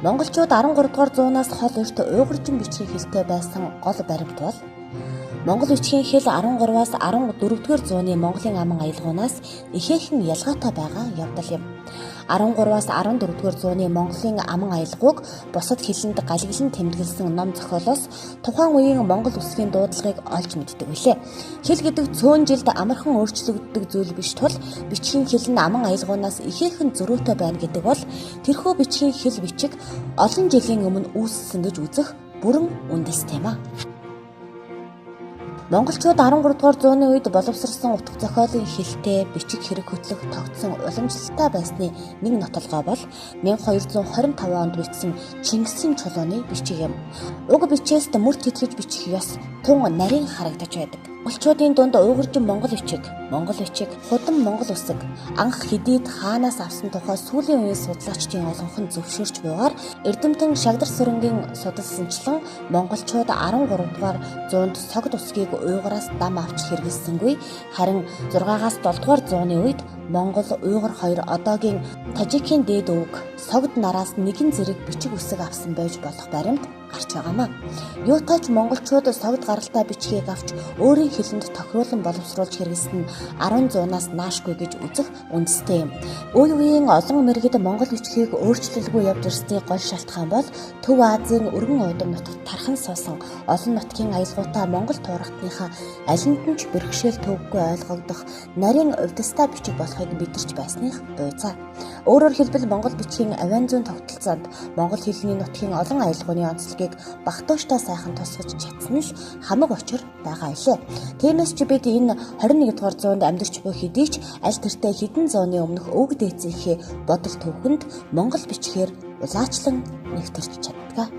Монголчууд 13 дугаар зуунаас хол өрт уйгуржин бичгийн хэлтэй байсан гол баримт бол Монгол бичгийн хэл 13-аас 14 дугаар зууны Монголын аман аялгуунаас ихээхэн ялгаатай байгаа явдал юм. 13-аас 14 дугаар зууны Монголын аман аялгууг бусад хэлэнд галиглан тэмдэглэсэн ном зохиолоос тухайн үеийн Монгол үсгийн дуудлагыг олж мэддэг билээ. Хэл гэдэг цөөн жилд амархан өөрчлөгддөг зүйл биш тул бичгийн хэл нь аман аялгуунаас ихээхэн зөрүүтэй байна гэдэг бол тэрхүү бичгийн хэл бичиг олон жилийн өмнө үүссэн гэж үзэх бүрэн үндэстэй юм а. Монголчууд 13 дугаар зууны үед боловсрсон утга зохиолын хэлтэй бичиг хэрэг хөтлөх тогтсон уламжлалтай байсны нэг нотолгоо бол 1225 онд бичсэн Чингисийн чулууны бичиг юм. Уг бичээст мөр тэтгэж бичих ёс тун нарийн харагдаж байдаг. Монголчуудын дунд уйгуржин монгол бичиг, худам монгол үсэг анх хэдийд хаанаас авсан тухай сүүлийн үеийн судлаачдын олонх нь зөвшөөрч буйгаар эрдэмтэн Шагдар Сүрэнгийн судалсанчлан монголчууд 13 дугаар зуунд Согд үсгийг уйгураас дам авч хэрэглэсэнгүй, харин 6-аас 7 дугаар зууны үед Монгол, Уйгур хоёр одоогийн Тажикийн дээд өвөг Согд нараас нэгэн зэрэг бичиг үсэг авсан байж болох баримт гарч байгаамаа. Юутай ч монголчууд Согд гаралтай бичгийг авч өөрийн хэлэнд тохируулан боловсруулж хэрэглэсэн нь 10 зуунаас наашгүй гэж үзэх үндэстэй юм. Үе үеийн олон мэргэд монгол бичгийг өөрчлөлгүй явж ирсний гол шалтгаан бол Төв Азийн өргөн уудам нутагт тархан суусан олон нутгийн аялгаутай монгол туурагтныхаа алинд нь ч бэрхшээл төвөггүй ойлгогдох нарийн увдистай бичиг болохыг мэдэрч байсных буйцаа. Өөрөөр хэлбэл монгол бичгийн авиан зүйн тогтолцоонд монгол хэлний нутгийн олон аялгауны онцлогийг багтууштай сайхан тусгаж чадсан л хамаг учир байгаа илээ. Тиймээс ч бид энэ 21 дугаар зуунд амьдарч буй хэдий ч аль тэртээ хэдэн зууны өмнөх өвөг дээдсийнхээ бодол төвхөнд монгол бичгээр улаачлан нэвтэрч чаддаг.